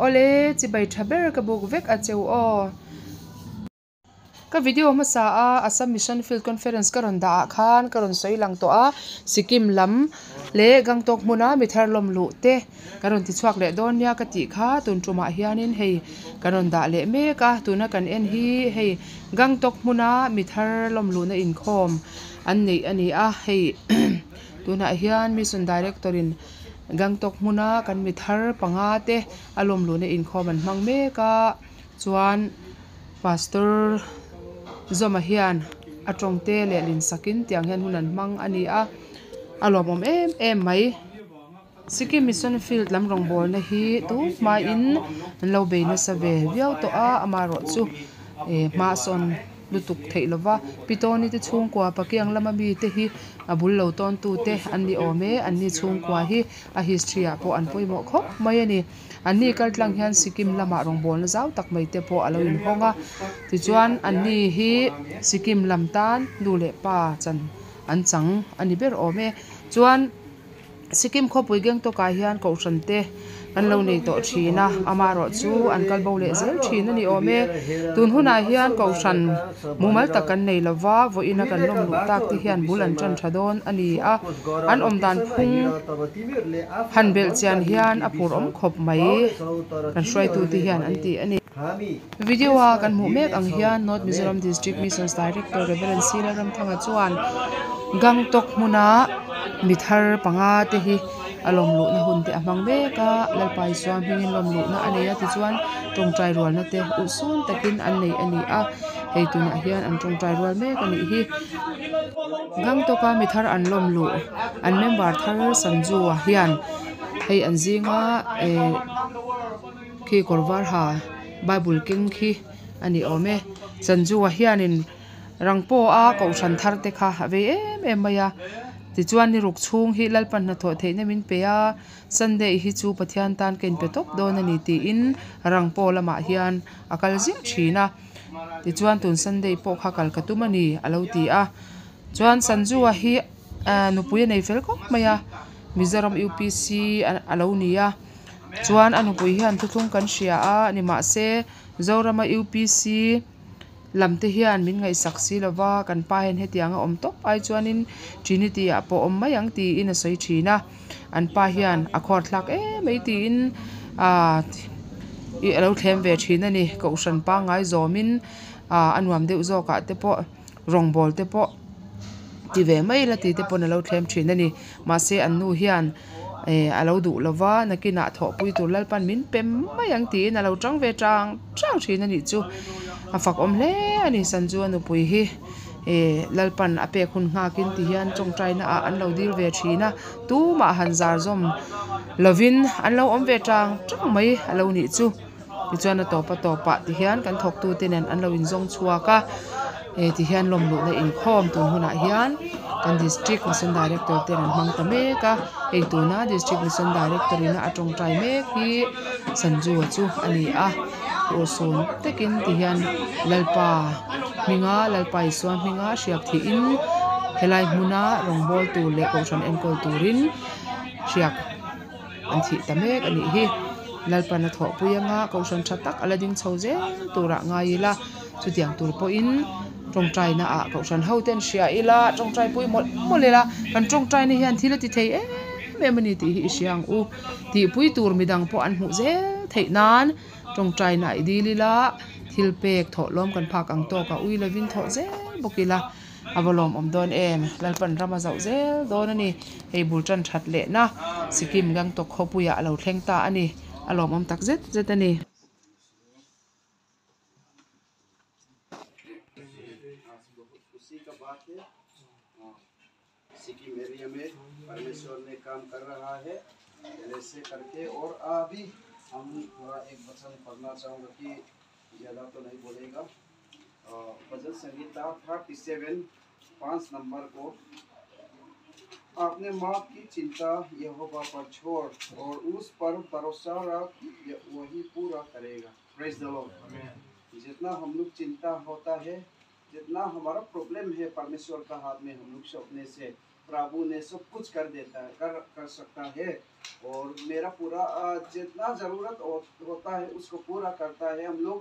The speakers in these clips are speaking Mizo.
Awle, chibai tha ber ka buk vek a cheu aw. Ka video hmasa a Assam Mission Field Conference ka rawn dah ah khan ka rawn sawi lang tawh a, Sikkim lam leh Gangtok hmuna mi thar lawm luh te kan rawn ti chhuak leh dawn nia ka tih kha tun tumah hianin hei kan rawn dah leh mek a, tuna kan en hi hei Gangtok hmuna mi thar lawm luhna inkhawm an neih a ni a, hei tunah hian Mission Director in Gangtok hmuna kan mi thar panga te a lawm luhna inkhawm an hmang mek a chuan. Pastor Zawma hian a tawng te leh lin sakin tiang hian hun an hmang a ni a, a lawmawm em em mai. Sikkim Mission Field lam rawngbawlna hi tun hmain an lo bei nasa ve viau tawh a, amaherawhchu eh hma a sawn lutuk theih lova, Pi Tawni te chhungkua Pakiang lama mite hi a bul lo tawn tute an ni awm e, anni chhungkua hi a history ah pawh an pawimawh khawp mai a ni. Anni kaltlang hian Sikkim lamah rawngbawlna zau tak mai te pawh a lo inhawng a, tichuan anni hi Sikkim lam tan nu leh pa chan an chang a ni ber awm e. Chuan Sikkim khawpui Gangtok ah hian kohhran te an lo nei tawh thin a, amaherawh chu an kal bo leh zel thin a ni awm e. Tun hunah hian kohhran mumal tak kan nei lova, vawiin a kan lawm luh tak te hian bul an tan tha dawn a ni a, an awm dan phung han belh chian hian a phur awm khawp mai kan hruaitute hian an ti a ni. Video a kan hmuh mek ang hian North Mizoram District Missions Director Rev Sila Ramthanga chuan Gangtok hmuna mi thar panga te hi a lawm luhna hun te a hmang mek a, Lalpa Isua hmingin lawm luhna a nei a tichuan tawngtai rualna te ulhsun takin an nei a ni a, hei tunah hian an tawngtai rual mek a nih hi. Gangtok a mi thar an lawm luh an member thar Sanju a hian hei an zinga eh khi kawr var ha bible keng khi a ni awm e Sanju a hianin rang pawha kohhran thar te kha a vei em em mai a tichuan ni ruk chhung hi Lalpa hnathawh theihna min pe a Sunday hi chu Pathian tan ka inpe tawp dawn a ni tiin rang pawh lamah hian a kal zing thin a tichuan tun Sunday pawh kha kal ka tum a ni a lo ti a chuan Sanju a hi ahh nupui a nei fel khawp mai a Mizoram U P C a lo ni a chuan a nupui hian thuthlung kan hria a nimahse Zorama U P C lam te hian min ngaihsak si lova kan pa hian hetiang a awm tawp ai chuanin Trinity ah pawh awm mai ang tiin a sawi thin a an pa hian a khawr thlak em mai tiin ahh ih alo thlem ve thin a ni kohhran pangngai zawmin ahh a nuam deuh zawk ah te pawh rawngbawl te pawh ti ve mai ila tih te pawn alo thlem thin a ni mahse an nu hian eh alo duh lova nakinah thawhpui tur Lalpan min pe mai ang tiin alo tang ve tang tang thin a nih chu a fak awm hle a ni Sanju a nupui hi eh Lalpan a pek hun nghak in ti hian tawngtai na ah an lo dil ve thin a tumah han zar zawm lovin an lo awm ve tang tang mai alo nih chu. Tichuan a tawp a tawpah ti hian kan thawktute nen an lo inzawng chhuak a eh ti hian lawm luhna inkhawm tun hunah hian kan district mission director ten an hmang ta mek a hei tuna district mission director ina a tawngtai mek hi Sanju a chu a ni a urhsun takin ti hian Lalpa hminga Lalpa Isua hminga hriak thihin helai hmuna rawngbawl tur leh kohhran enkawl turin hriak. An thih ta mek a nih hi. Lalpan a thawhpui anga kohhran tha tak a la ding chho zel turah ngai ila chutiang tur pawhin tawngtaina ah kohhran ho te an hria ila tawngtai pui mawlh mawlh ila kan tawngtaina hian thil a ti thei em em a ni tih hi i hria ang u. Tihpui tur midang pawh an hmuh zel theih nan tawngtaina i dil ila thil pek thawhlawm kan phak ang tawk a ui lovin thawh zel bawk ila. A va lawmawm dawn em? Lalpan ram a zauh zel dawn a ni. Hei bul tan that lehna Sikkim Gangtok khawpuiah a lo thleng ta a ni. A lawmawm tak zet zet a ni. Sikkim area में परमेश्वर ने काम कर रहा है ऐसे करके और अभी हम थोड़ा एक वचन पढ़ना चाहूँगा कि ज़्यादा तो नहीं बोलेगा भजन संहिता 37 5 नंबर को आपने माँ की चिंता यहोवा पर छोड़ और उस पर भरोसा रख वही पूरा करेगा praise the Lord जितना हम लोग चिंता होता है जितना हमारा प्रॉब्लम है परमेश्वर का हाथ में हम लोग सौंपने से प्रभु ने सब कुछ कर देता है, कर कर सकता है। और मेरा पूरा जितना ज़रूरत होता है उसको पूरा करता है। हम लोग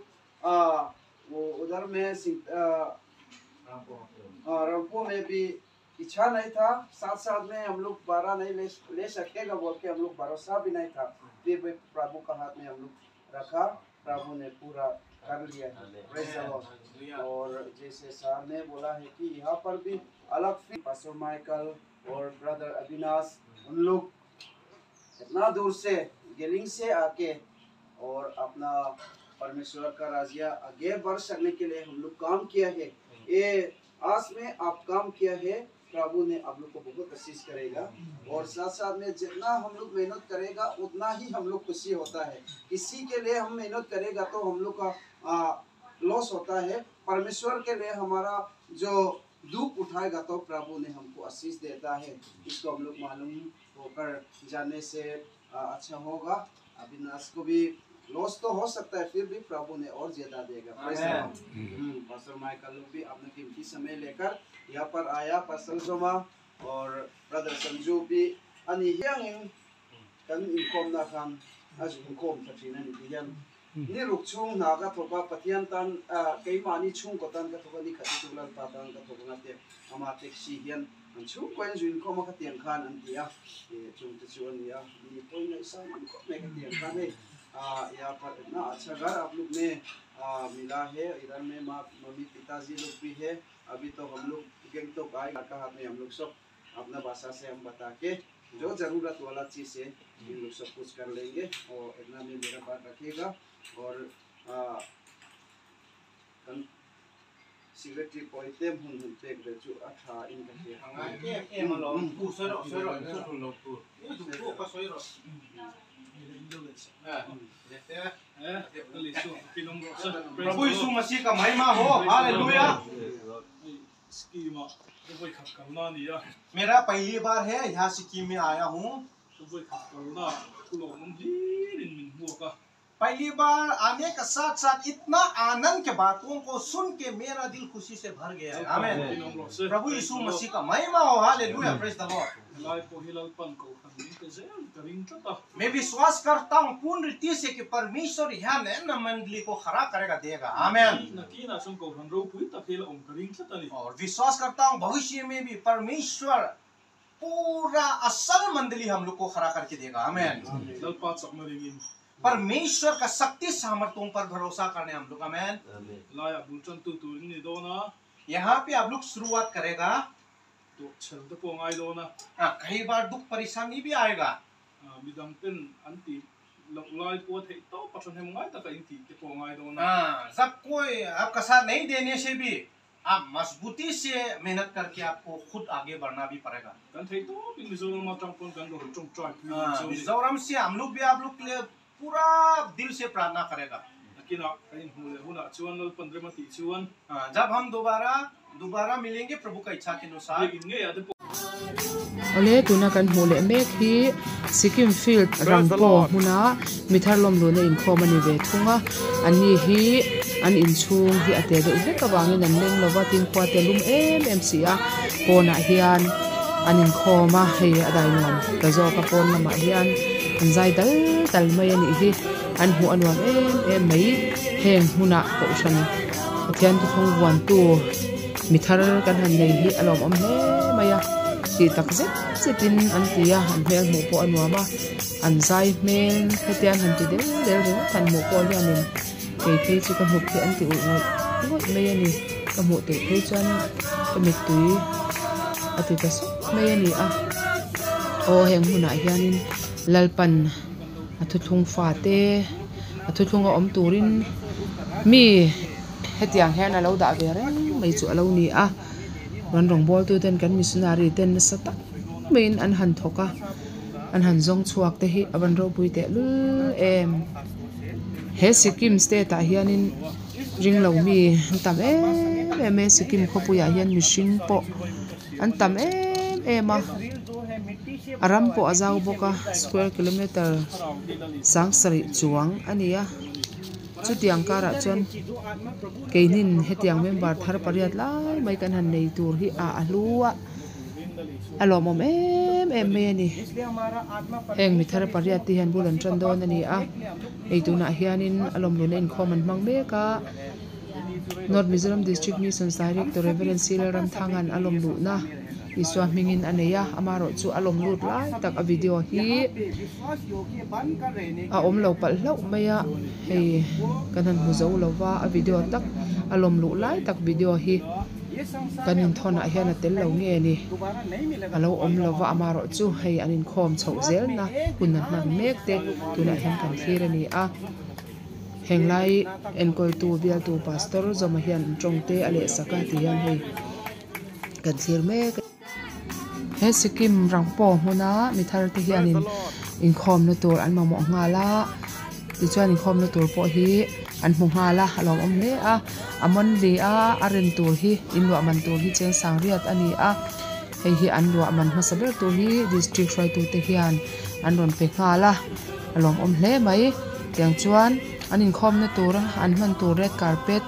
वो उधर में रंगपो में भी इच्छा नहीं था, साथ साथ में हम लोग बारह नहीं ले ले सकेगा बोल के हम लोग भरोसा भी नहीं था, फिर भी प्रभु का हाथ में हम लोग रखा, प्रभु ने पूरा कर लिया है। Praise the Lord. और जैसे सर ने बोला है कि यहाँ पर भी अलग पास्टर माइकल और ब्रदर अविनाश, उन लोग इतना दूर से गेलिंग से आके और अपना परमेश्वर का राज्य आगे बढ़ सकने के लिए हम लोग काम किया है। ये आस में आप काम किया है, प्रभु ने आप लोग को बहुत आशीष करेगा। और साथ साथ में जितना हम लोग मेहनत करेगा उतना ही हम लोग खुशी होता है। किसी के लिए हम मेहनत करेगा तो हम लोग का लॉस होता है, परमेश्वर के लिए हमारा जो दुख उठाएगा तो प्रभु ने हमको आशीष देता है। इसको हम लोग मालूम होकर जाने से अच्छा होगा। अविनाश को भी लॉस तो हो सकता है, फिर भी प्रभु ने और ज्यादा देगा। पास्टर माइकल लोग भी अपना कीमती समय लेकर यहाँ पर आया, पास्टर जोमा और ब्रदर संजू भी ani hiangin kan inkhawmna khan a inkhawm tha thin ani ti hian ni ruk chhung hna ka thawk a, Pathian tan keimahni chhungkaw tan ka thawk a, ni khat hi chu Lalpa tan ka thawk anga te ama taxi hian an chhungkaw in zu inkhawm a khatiang khan an ti a, chung te chu ani a, ni pawhin ngaihsan an khawp mai khatiang khan hei यहाँ पर इतना अच्छा घर आप लोग ने मिला है। इधर में माँ मम्मी पिताजी लोग भी है। अभी तो हम लोग गंगटोक आए, का हाथ में हम लोग सब अपना भाषा से हम बता के जो ज़रूरत वाला चीज़ है इन लोग सब कुछ कर लेंगे। और इतना में मेरा बात रखिएगा। और सेक्रेटरी पॉइंट हुन हुन पेक रे chu atha in ka he angai em em lo tu soi ro soi ro tu lo tu tu tu ka soi ro प्रभु यीशु मसीह का महिमा हो, हालेलुया। मेरा पहली बार है यहाँ सिक्किम में आया हूँ। पहली बार आने का साथ साथ इतना आनंद के बातों को सुन के मेरा दिल खुशी से भर गया है। आमीन। प्रभु यीशु मसीह का महिमा हो, hallelujah, praise the Lord. मैं विश्वास करता हूँ पूर्ण रीति से कि परमेश्वर यहाँ नैन मंडली को खड़ा करेगा, देगा। आमीन। और विश्वास करता हूँ भविष्य में भी परमेश्वर पूरा असल मंडली हम लोग को खड़ा करके देगा। आमीन। परमेश्वर का शक्ति सामर्थ्यों पर भरोसा करने हम लोग। आमीन। यहाँ पे आप लोग शुरुआत करेगा। कई बार दुख परेशानी भी आएगा। सब कोई आपका साथ नहीं देने से भी आप मजबूती से मेहनत करके आपको खुद आगे बढ़ना भी पड़ेगा। मिजोरम से हम लोग भी आप लोग के लिए पूरा दिल से प्रार्थना करेगा। जब हम दोबारा दोबारा मिलेंगे प्रभु का इच्छा के अनुसार। Ole tuna kan hmu leh mek hi Sikkim field Rangpo hmuna mithar lawm luna inkhawm ani ve thung a, ani hi an inchhung hi a te deuh vek awangin an leng lova tin khua te lum em em si a, pawnah hian an inkhawm a, hei a dai nuam ta zawk a pawn lamah hian an zai dal dal mai ani hi, an hmuh a nuam em em mai, heng hmunah kohhran Pathian thuthlung vuan tu mithar kan han nei hi a lawm awm hle mai a, ti tak zet zetin an ti a, an hmel hmuh pawh a nuam a, an zai hmel hetian han ti del del ringawt han hmuh pawh hianin kei phei chu ka hnuk hi an ti ulh ngawih ngawih mai a ni, ka hmuh theih phei chuan ka mittui a ti ta sawk mai a ni a, aw heng hmunah hianin Lalpan a thuthlung fa te a thuthlung a awm turin mi hetiang hian a lo dah ve reng mai chu a lo ni a, rawn rawngbâwl tu ten kan missionary ten nasa tak maiin an han thawk a, an han zawng chhuak te hi a van ropui teh lul em. He Sikkim state ah hianin ring lo mi an tam em em e, Sikkim khawpuiah hian mihring pawh an tam em em a, a ram pawh a zau bawk a, square kilometer sang sarih chuang a ni a. Chutiang karah chuan keinin hetiang member thar pariat lai mai kan han nei tur hi a a hlu a. A lawmawm em em mai a ni. Heng mi thar pariat te hian bul an tan dawn a ni a, hei tunah hianin a lawmluna inkhawm an hmang mek a. North Mizoram District Missions Director Rev. C Lalramthanga'n a lawm luhna Isua hmingin a nei a, amaherawh chu a lawm lut lai tak a video hi a awm lo palh hlauh mai a, hei kan han hmu zo lo va, a video tak a lawm luh lai tak video hi kan inthawnah hian a tel lo nge ni, a lo awm lo va, amaherawh chu hei an inkhawm chhoh zelna hun an hman mek te tunah hian kan thlir a ni a. Heng lai enkawltu bialtu pastor zawma hian an tawng te a leh sak a ti hian hei kan thlir mek a. He Sikkim Rangpo hmuna mi thar te hianin inkhawmna tur an mamawh nghal a tichuan inkhawmna tur pawh hi an hmu nghal a a lawmawm hle a a monthly a a ren tur hi inluah man tur hi cheng sang riat a ni a hei hi an luah man hmasa ber tur hi district hruaitu te hian an rawn pe nghal a. A lawmawm hle mai tiang chuan an inkhawmna tur an hman tur red carpet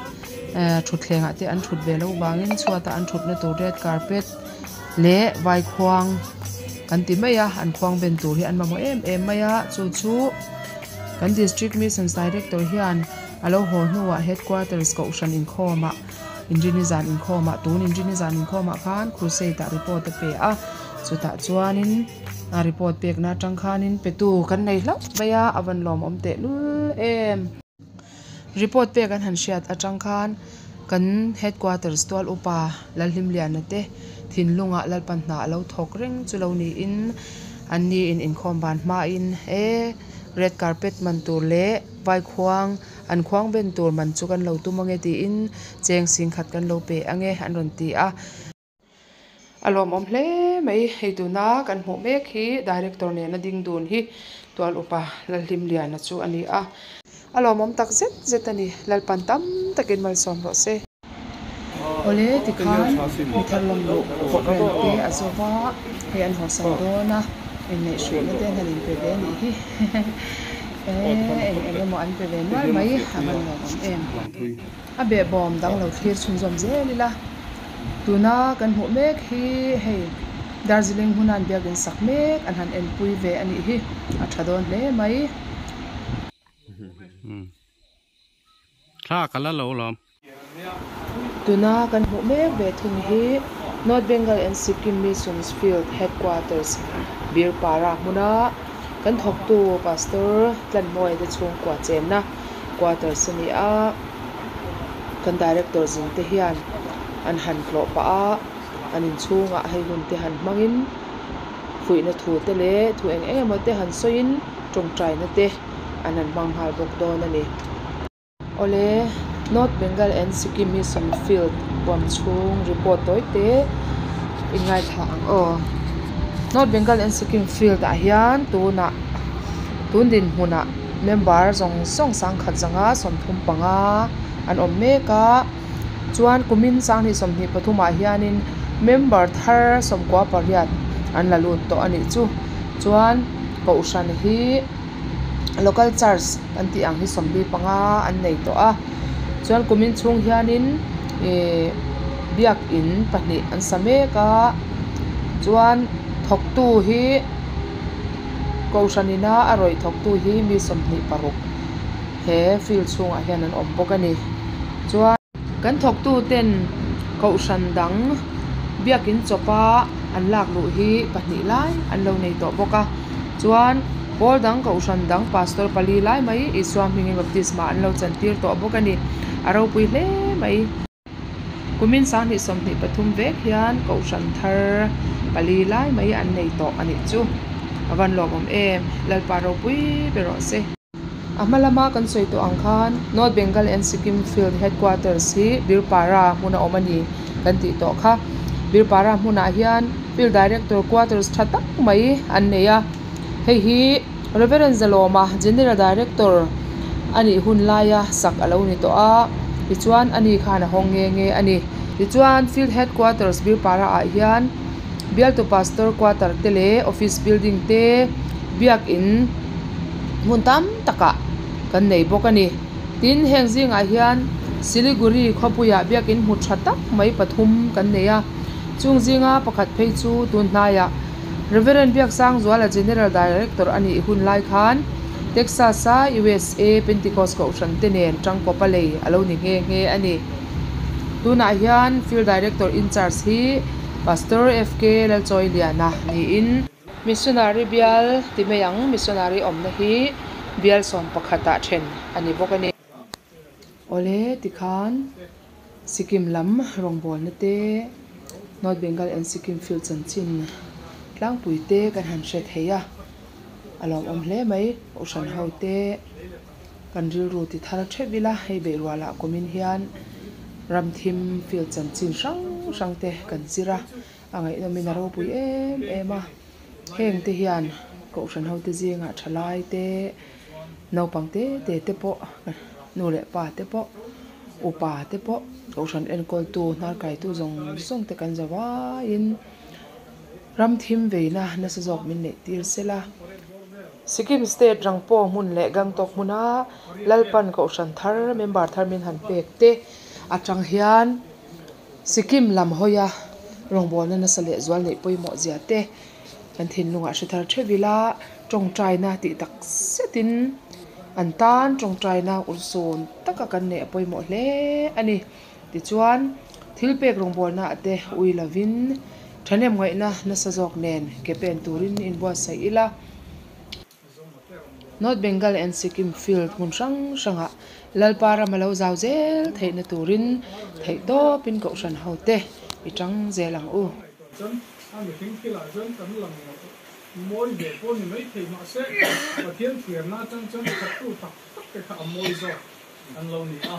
ehh thutthleng ah te an thut ve loh vangin chhuat a an thutna tur red carpet leh vai khuang kan ti mai a an khuang ben tur hi an mamawh em em mai a chu chu kan district missions director hian a lo haw hnuah headquarters kohhran inkhawm ah inrini zan inkhawm ah tun inrini zan inkhawm ah khan crusade ah report a pe a chutah chuanin. A report pekna atang khanin petu kan nei hlauh mai a, a van lawmawm tehlul em. Report pek an han hriat atang khan kan headquarters tual upa Lalhlimliana te thinlungah Lalpan hna a lo thawk reng chu lo niin an ni in inkhawm ban hmain e red carpet man tur leh vai khuang an khuang ben tur man chu kan lo tum ange tiin cheng singkhat kan lo pe ange an rawn ti a. A lawmawm hle mai hei tuna kan hmuh mek hi director nena ding dun hi tual upa Lalhlimliana chu a ni a. A lawmawm tak zet zet a ni Lalpan tam takin malsawm rawh se. Awle tikhan mi thar lawm luh program te a zo va hei an hawsan dawn a inneih hruihna te an han inpe ve a nih hi eng eng emaw an pe ve nual mai a van lawmawm em. A behbawm dang lo thlir chhunzawm zel ila, tuna kan hmuh mek hi hei Darjeeling hmuna an biakin sak mek an han enpui ve a nih hi, a tha dawn hle mai. Thla ka la lo lawm. Tuna kan hmuh mek ve thung hi North Bengal and Sikkim Missions Field Headquarters Birpara hmuna kan thawktu Pastor Tlanmawia te chhungkua chenna quarters a ni a kan director zin te hian an han tlawh pah a an inchhungah hei hun te han hmangin fuihna thu te leh thu eng eng emaw te han sawiin tawngtaina te an han hmang nghal bawk dawn a ni. Awle North Bengal and Sikkim Mission Field huam chhung report tawi te in ngaithla ang aw. North Bengal and Sikkim Field ah hian tunah tun dinhmunah Member zawng zawng sangkhat zanga 35 an awm mek a, chuan kumin sanghnih 23 ah hianin member thar 98 an la lut tawh a nih chu. Chuan kohhran hi local church kan tih ang hi 45 an nei tawh a, chuan kumin chhung hianin ihh biakin pahnih an sa mek a, chuan thawktu hi. Kohhran ina a rawih thawktu hi mi 26 he field chhungah hian an awm bawk a ni. Chuan kan thawktu ten kohhran dang biakin chawpa an lak luh hi pahnih lai an lo nei tawh bawk a. Chuan pawl dang kohhran dang pastor pali lai mai Isua hmingin baptisma an lo chantir tawh bawk a ni. A ropui hle mai. Kumin sanghnih 23 vek hian kohhran thar pali lai mai an nei tawh a nih chu. A van lawmawm em, Lalpa ropui ber rawh se. A hma lama kan sawi tawh ang khan North Bengal and Sikkim Field Headquarters hi Birpara hmuna awm a ni kan tih tawh kha. Birpara hmunah hian Field Director Quarters tha tak mai an nei a. Hei hi Reverend Zalawma, General Director a nih hun laia sak a lo ni tawh a, tichuan ani khan a hawng nge nge a ni. Tichuan Field Headquarters Birpara ah hian Bialtu Pastor Quarter te leh Office Building te biakin hmun tam takah kan nei bawk a ni. Tin, heng zingah hian Siliguri khawpuiah biakin hmu tha tak mai pathum kan nei a. Chung zinga pakhat phei chu tun hnaiah Rev. Biaksangzuala General Director a nih hun lai khan Texas-a USA Pentecost Kohhran te nen tangkawp a lei a lo ni nghe nghe a ni. Tunah hian Field Director in charge hi Pastor FK Lalchawiliana niin Missionary bial ti mai ang, Missionary awmna hi bial 11 ah then a ni bawk a ni. Awle tikhan Sikkim lam rawngbawlna te, North Bengal and Sikkim field chanchin tlangpui te kan han hre thei a, a lawmawm hle mai. Kohhran ho te kan rilru ti thar theuh ila, hei beihrualah kumin hian ramthim field chanchin hrang hrang te kan zir a, a ngaihnawmin a ropui em em a. Heng te hian kohhran ho te zingah thalai te, naupang te te te pawh nu leh pa te pawh upa te pawh kohhran enkawltu hnar kaitu zawng zawng te kan zo vaiin ram thim veina nasa zawk min neih tir sela. Sikkim state Rangpo hmun leh Gangtok hmuna Lalpan kohhran thar member thar min han pek te atang hian Sikkim lam hawia rawngbawlna nasa leh zual neih pawimawh zia te kan thinlungah hre thar theuh ila tawngtaina tih tak zetin an tan tawngtaina urhsun taka kan neih a pawimawh hle a ni. Tichuan thil pek rawngbawlna ah te ui lovin thahnem ngaihna nasa zawk nen ke pen turin inbuatsaih ila. North Bengal and Sikkim field hmun hrang hrangah Lalpa ram a lo zau zel theihna turin theihtawpin kohhran ho te i tang zel ang u. Chuan a mihring thilah chuan kan lang mawi ve pawh ni mai thei mahse Pathian thiarna atang chuan thattu tak tak te kha a mawi zawk an lo ni a,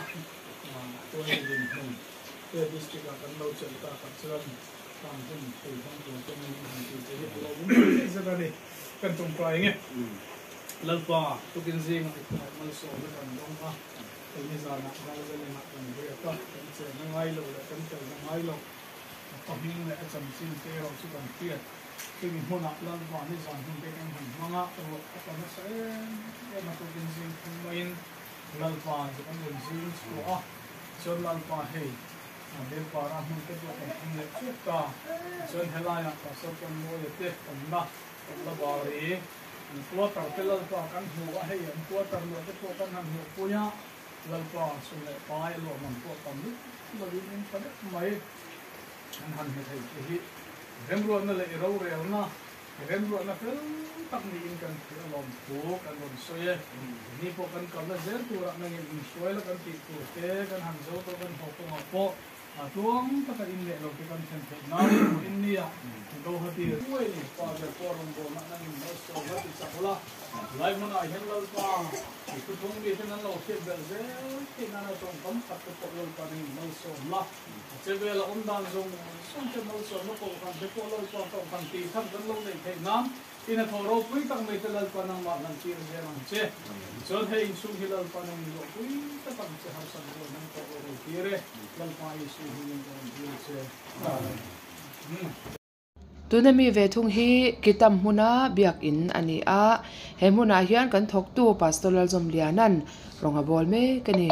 tuan dinhmun te district ah kan lo chelh tak ah chuan Khang hun thei hmang tur te min han tih te hi a lo awm zet zet a ni. Kan tawngtai eng e? Lalpa, tukin zingah i khawngaih malsawmna kan dawng a, hei nizanah Ralzalenah kan riak a, kan chenna ngai lo leh kan kalna ngai lo, a pahming leh a chanchin te erawh chu kan hriat. Chumi hmunah Lalpa nizan hun te kan han hmang a, ruah a tla nasa em em a, tukin zing thum maiin Lalpa chu kan rawn zing chhuah a, chuan Lalpa hei, A Velpara hmun te pawh kan thleng leh chuk ta. Tichuan helaiah Pastor Pawnmawia te awmna Kawtlabari an quarter te Lalpa kan hmu a, hei an quarter luah te pawh kan han hmuh pui a, Lalpa sum leh pai luah man pawh tam lutuk lovin in tha deuh mai an han hmu thei te hi remruatna leh i rorelna I remruatna fel tak niin kan thlir alawm thu kan rawn sawi e. Ni pawh kan kalna zel turah nangin inhruai la kan tih tur te kan han zo tawh kan haw kawngah pawh a tluang taka in leh lo te kan thlen theih nan in nia Guwahati Ruai ni pa ber pawh rawngbawlna nangin malsawm la ti chak ula lai hmunah hian Lalpa i thuthung mi ten an lo hriat belh zel theih nana tawngkam tak te pawh Lalpa nangin malsawm la. A che vela awm dan zawng zawng te malsawmna kohhran te pawh Lalpa kohhran tih thar kan lo neih theih nan i hnathawh ropui tak mai te Lalpa nangmah hlan tir zel ang che. Tichuan hei inchhung hi Lalpa nang in luahpui tak ang che harsat rual hmang tawh lo rei tir e Lalpa Isu hmingin ka rawn dil che. Amen. Tuna mi ve thung hi Kitam hmuna biakin a ni a, he hmunah hian kan thawktu Pastor Lalzawmliana'n rawn a bawl mek a ni.